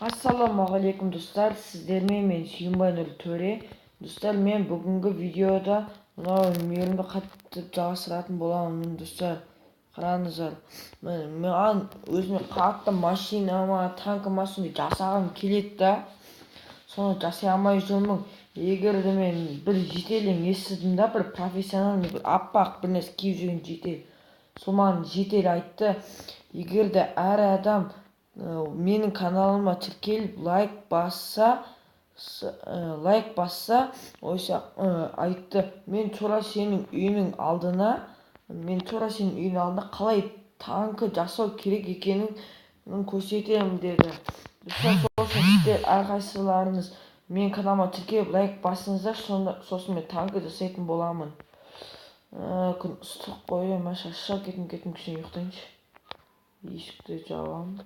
Ассалаумағалейкум, достар! Сіздермен мен, Сүйінбай Нұртөре. Достар, мен бүгінгі видеода мынау мейірімді қатты жалғастыратын боламын. Достар, қараңыздар, маған өзіме қатты машина ма, танкі ма, сондай жасағым келеді да, соны жасай алмай жүрмін. Егер де мен бір жителден естідім да, бір профессиональный, бір аппақ бір нәрсе киіп жүрген жител, сол маған жител айтты: егер де әр адам менің каналыма тіркеліп, лайк басса, ойса айтты, мен тура сенің үйіңнің алдына қалай танкі жасау керек екенін көрсетемін деді. Достар, сол үшін сіздер әрқайсыларыңыз менің каналыма тіркеліп, лайк басыңыздар, сонда сосын мен танкі жасайтын боламын. Күн ыстық қой, мен шаршап кеттім, кішкене ұйықтайыншы. Есікті жабамын.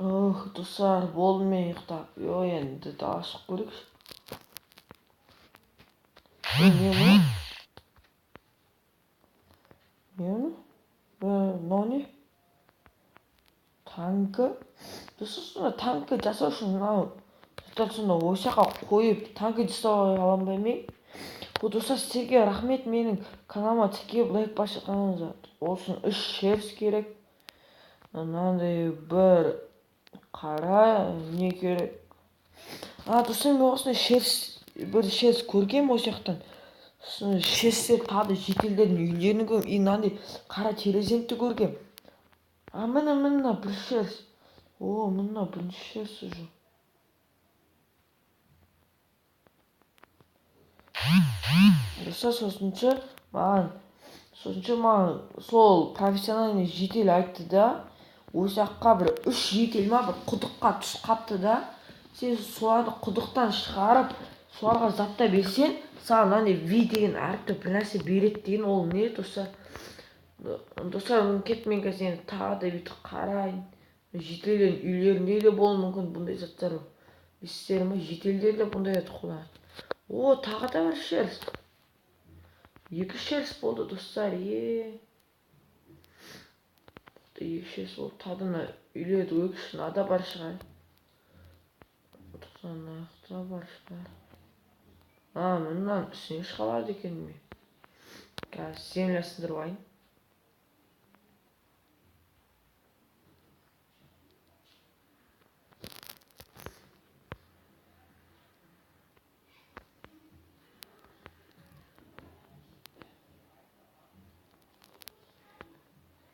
Ох, достар, болды, мен ұйықтап. Ой, енді далаға шығып көрейікші. Не мынау? Не мынау? Мынау не? Танкі? Достар, сонда танкі жасау үшін мынау заттарды сонда осы жаққа қойып, танкі жасай аламын ба мен? Достар, сіздерге рахмет, менің каналыма тіркеліп, лайк басып жатқаныңызға. Ол үшін үш шерсть керек. Мынандай бір қара не керек. А, достар, мен осындай шерсть, бір шерсть көргенмін осы жақтан. Сосын шерстер тағы да жителдердің үйлерін көргенмін. И мынандай қара терезені де көргенмін. А, міне, міне, бір шерсть. О, міне, бірінші шерсть уже. Достар, сосыншы маған сол профессиональный жител айтты да, осы жаққа бір үш жител ма, бір құдыққа түсіп қапты да, сен соларды құдықтан шығарып, соларға заттар берсең, саған мынандай Ви деген әріпті бір нәрсе береді деген. Ол не, достар? Достар, кеттім мен қазір енді тағы да бүйтіп қарайын. Жителдердің үйлерінде де болуы мүмкін бұндай заттар, білесіздер ме? Жителдер де бұндай зат қолданады. О, тағы да бір шерсть, екі шерсть болды, достар. Е, екі шерсть болды. Тағы да мына үйлерді көрейікші. Мынада бар шығар, мына жақта бар шығар. А, мынаның үстіне шыға алады екенмін мен. Қазір земля сындырып алайын.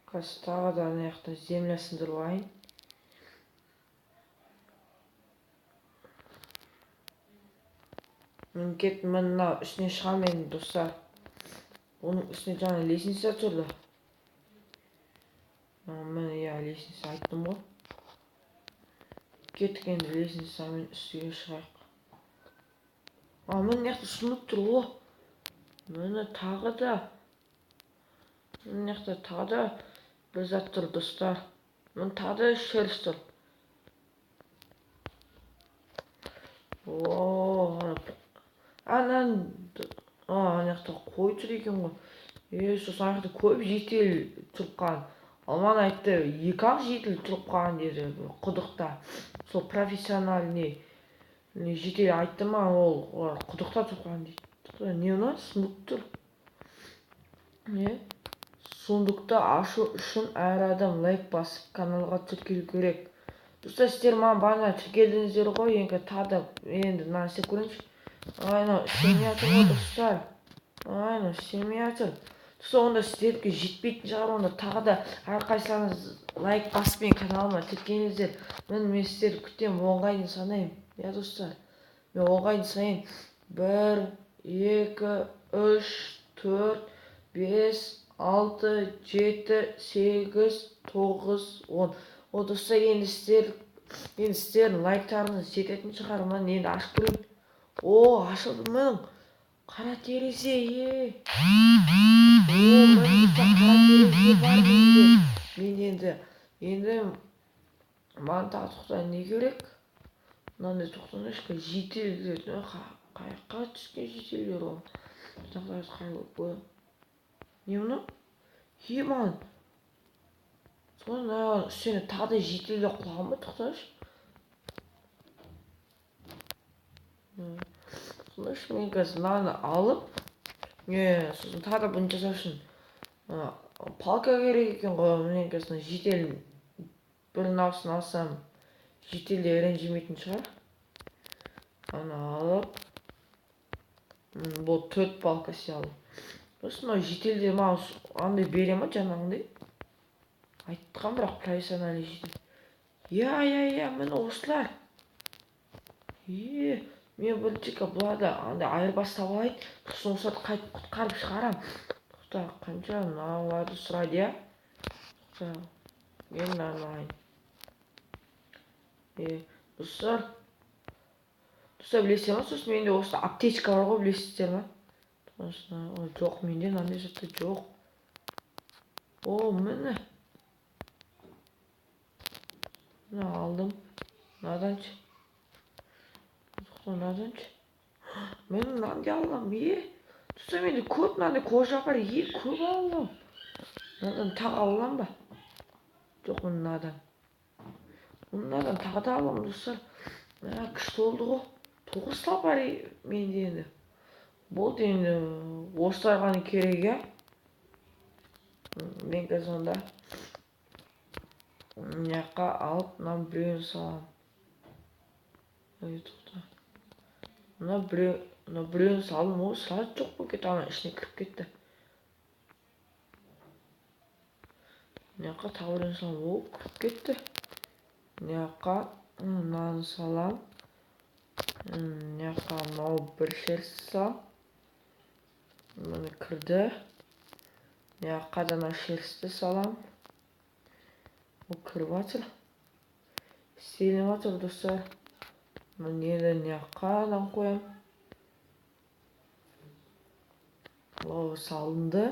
Қазір тағы да ана жақта земля сындырып алайын. Мен кеттім, мына үстіне шығамын енді, достар. Оның үстіне жаңа лестница тұрды. Міне, иә, лестница айттым ғой. Кеттік енді, лестницамен үстіге шығайық. А, міне, мына жақта сундук тұр. О, міне, тағы да мына жақта тағы да бір зат тұр, достар. Міне, тағы да шерсть тұр. О, анан, ана жақта қой тұр екен ғой. Е, сосын ана жақта көп жител тұрып қалған. Ал маған айтты, екі ақ жител тұрып қалған деді құдықта. Сол профессиональный жител айтты маған, ол олар құдықта тұрып қалған дейді. Не мынау? Сундук тұр. Не? Сундукты ашу үшін әр адам лайк басып, каналға тіркелу керек. Достар, сіздер маған бағана тіркелдіңіздер ғой, енді тағы да енді мынаны істеп көрейінші. Ай, мынау істемей жатыр ғой, достар. Ай, мынау істемей жатыр. Достар, онда сіздерге жетпейтін шығар, онда тағы да әрқайсыларыңыз лайк басып, менің каналыма тіркеліңіздер. Міне, мен сіздерді күтемін, 10-ға дейін санаймын. Иә, достар, мен 10-ға дейін санайын. 1, 2, 3, 4, 5, 6, 7, 8, 9, 10. О, достар, енді сіздердің лайктарыңыз жететін шығар. Міне, енді ашып көрейін. О, ашылды, міне, қара терезе. Е, о, міне, достар, қара терезе бар менде. Мен енді маған тағы, тоқта, не керек? Мынандай тоқтаңдаршы, жителдер қаяққа түскен жителдер ол? Не мынау? Е, маған соны үстіне тағы да жителдер құлаған ба? Тоқтаңдаршы. Тоқтаңдаршы, мен қазір мынаны алып, не, сосын тағы да бұны жасау үшін палка керек екен ғой. Мен қазір житель бір мынаусын алсам, жителдер ренжімейтін шығар. Аны алып, бұл 4 палка сиялы. Сосын мынау жителдер маған андай бере ма жаңағындай? Айтқан бірақ профессиональный житель. Иә, иә, иә, міне осылар. Е, мен бірінші бұларды андай айырбастап алайын, сосын осыларды қайтып құтқарып шығарам. Тоқта, қанша мыналарды сұрайды, иә? Тоқта, мен мынаны алайын. Е, достар, достар, білесіздер ма? Сосын менде осы аптечка бар ғой, білесіздер ма? Осыны, ой, жоқ, менде мынандай затта жоқ. О, міне. Мына алдым. Мынаданшы. Тоқта, мынаданшы. Мен мынандай алдым, е. Достар, менде көп мынандай кожа бар, е, көп алдым. Мынадан тағы аламын ба? Жоқ, мынадан. Мынадан тағы да аламын, достар. Мына күшті болды ғой. 9 тал бар менде енді. Болды енді, осылар ғана керек, иә? Мен қазір онда мына жаққа алып, мына біреуін саламын. Ой, тоқта. Мына біреу, мына біреуін салдым, ол сразу жоқ болып кетті, ана ішіне кіріп кетті. Мына жаққа тағы біреуін саламын, ол кіріп кетті. Мына жаққа мынаны саламын. Мына жаққа мынау бір шерсть саламын. Міне кірді. Мына жаққа да мына шерсті саламын. Ол кіріп жатыр. Істелініп жатыр, достар. Міне енді мына жаққа да қоямын. Ол салынды.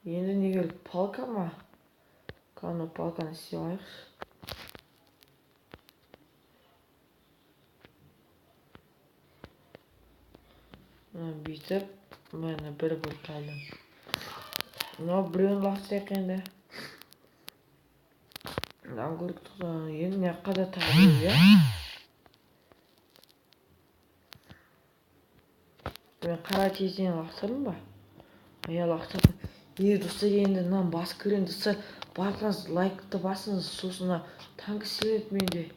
Енді не керек? Палка ма? Кәне, палканы істеп алайықшы. Мына бүйтіп, міне бір бір тайлы. Мынау біреуін лақтырайық енді. Мынаны көріп тұрған. Енді мына жаққа да тағы біреу, иә? Мен қара тезден лақтырдым ба? Иә, лақтырдым. Е, достар, енді мынаны басып көрейін, достар. Барлығыңыз лайкты басыңыз, сосын мына танк істеледі менде.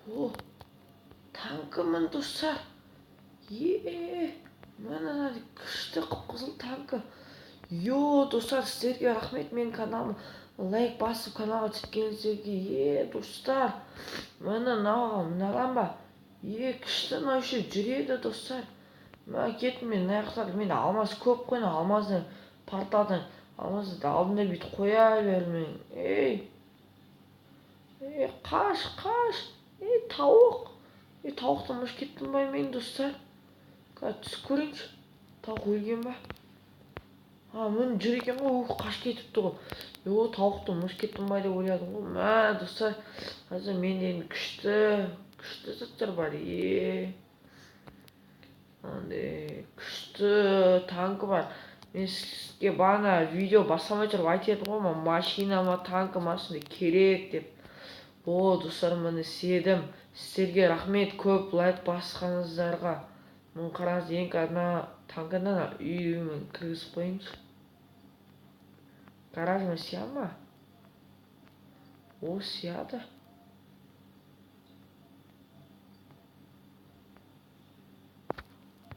О, танкімін, достар. Е, міне мына күшті қып-қызыл танкі. Йо, достар, сіздерге рахмет, менің каналыма лайк басып каналға тіркелгендерге. Е, достар, міне мынау, мынадан ба? Е, күшті мынау еще жүреді, достар. Мына кеттім мен, мына жақта менде алмаз көп қой, мына алмазды порталдан алмазды алдым да бүйтіп қоя бердім. Ей, ей, қаш, қаш. Ей, тауық. Ей, тауықтан ұшып кеттім ба мен, достар? Қазір түсіп көрейінші. Тауық өлген ба? А, міне жүр екен ғой, ух, қашып кетіпті ғой. Йо, тауықтан ұшып кеттім ба деп ойладым ғой. Мә, достар, қазір менде енді күшті, күшті заттар бар. Е, андай күшті танкі бар. Мен сізге бағана видео бастамай тұрып айтып едім ғой, маған машина ма, танкі ма сондай керек деп. О, достар, міне істедім. Сіздерге рахмет көп лайк басқаныңыздарға. Мұны қараңыз, ең ана танкіні ана үйіме кіргізіп қояйыншы. Гаражыма сия ма? О, сияды.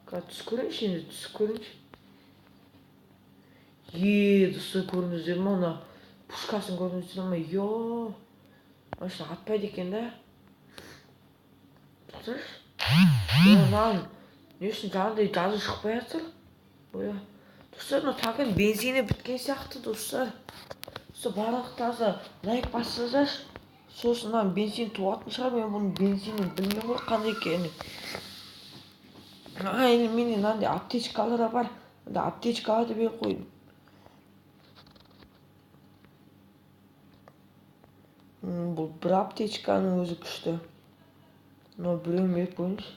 Қазір түсіп көрейінші енді, түсіп көрейінші. Е, достар, көрдіңіздер ме ана пушкасын көрдіңіздер ме? Йо, машина атпайды екен да. Тоқташы. Е, мынаған не үшін жаңағыдай жазу шықпай жатыр? Ой, достар, мына танктың бензині біткен сияқты, достар. Достар, барлықтарыңыз лайк бассаңыздаршы. Сосын мына бензин туатын шығар, мен бұның бензинін білмеймін ғой қандай екенін. А, енді менде мынандай аптечкалар да бар. Мында аптечкаларды беріп қойдым. Бұл бір аптечканың өзі күшті. Мынау біреуін беріп қойыңызшы.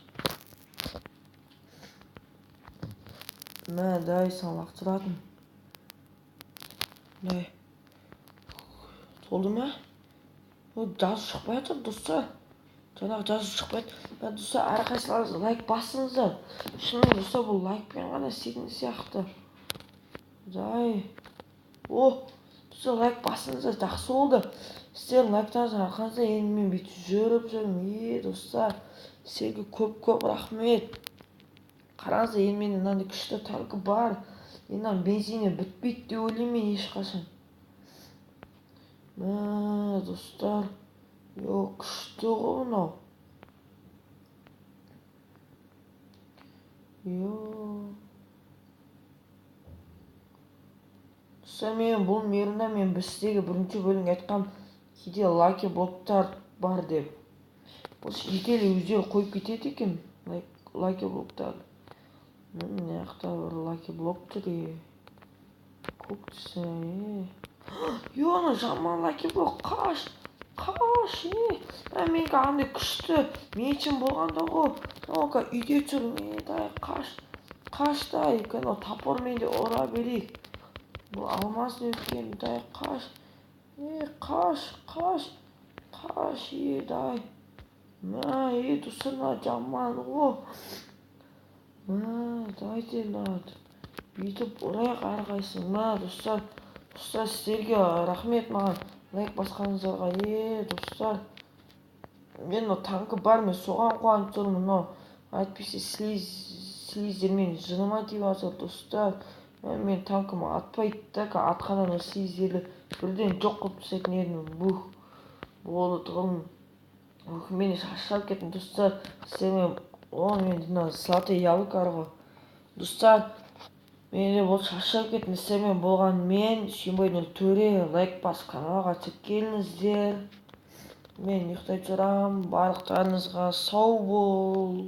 Мә, дай саған лақтыратын. Дай. Толды ма? О, жазу шықпай жатыр, достар. Жаңағы жазу шықпай жатыр. Мә, достар, әрқайсыларыңыз лайк басыңыздар. Шынымен, достар, бұл лайкпен ғана істейтін сияқты. Дай. О, достар, лайк басыңыздар, жақсы болды. Сіздердің лайктарыңыздың арқасында енді мен бүйтіп жүріп жүрмін. Е, достар, сіздерге көп-көп рахмет. Қараңыздар, енді менде мынандай күшті танкі бар. Енді мынаның бензині бітпейді деп ойлаймын мен ешқашан. Мә, достар, йо, күшті ғой мынау. Йо. Достар, мен бұл мирында мен біз сіздерге бірінші бөлімде айтқам, кейде лаки блоктар бар деп. Осы житель өздері қойып кетеді екен лаки блоктар. Мына жақта бір лаки блок тұр, е. Көк түсі, е. Йо, ана жаман лаки блок, қаш, қаш, е. Ә, менікі андай күшті мечім болғанда ғой. Мынау үйде тұр, е, дай, қаш, қаш, дай. Анау топормен де ұра берейік. Бұл алмасын өткен, дай, қаш. Е, қаш, қаш, қаш, е, дай. Мә, е, достар, мына жаман ғой. Мә, давайте мына бүйтіп ұрайық әрқайсысын. Мә, достар, достар, сіздерге рахмет маған лайк басқаныңыздарға. Е, достар, мен мынау танкі бар, мен соған қуанып тұрмын. Мынау әйтпесе слиздермен жыныма тиіп жатыр, достар. Мә, мен танкім атпайды да, атқаннан ол слиздерді бірден жоқ қылып тастайтын едім. Бух, болды тұғым. Ух, мен шаршап кеттім, достар. Сіздермен, о, мен мына золотое яблоко бар ғой. Достар, мен де бұл шаршап кеттім. Сіздермен болған мен, Сүйінбай Нұртөре. Лайк басып каналға тіркеліңіздер. Мен ұйықтай тұрамын. Барлықтарыңызға сау бол.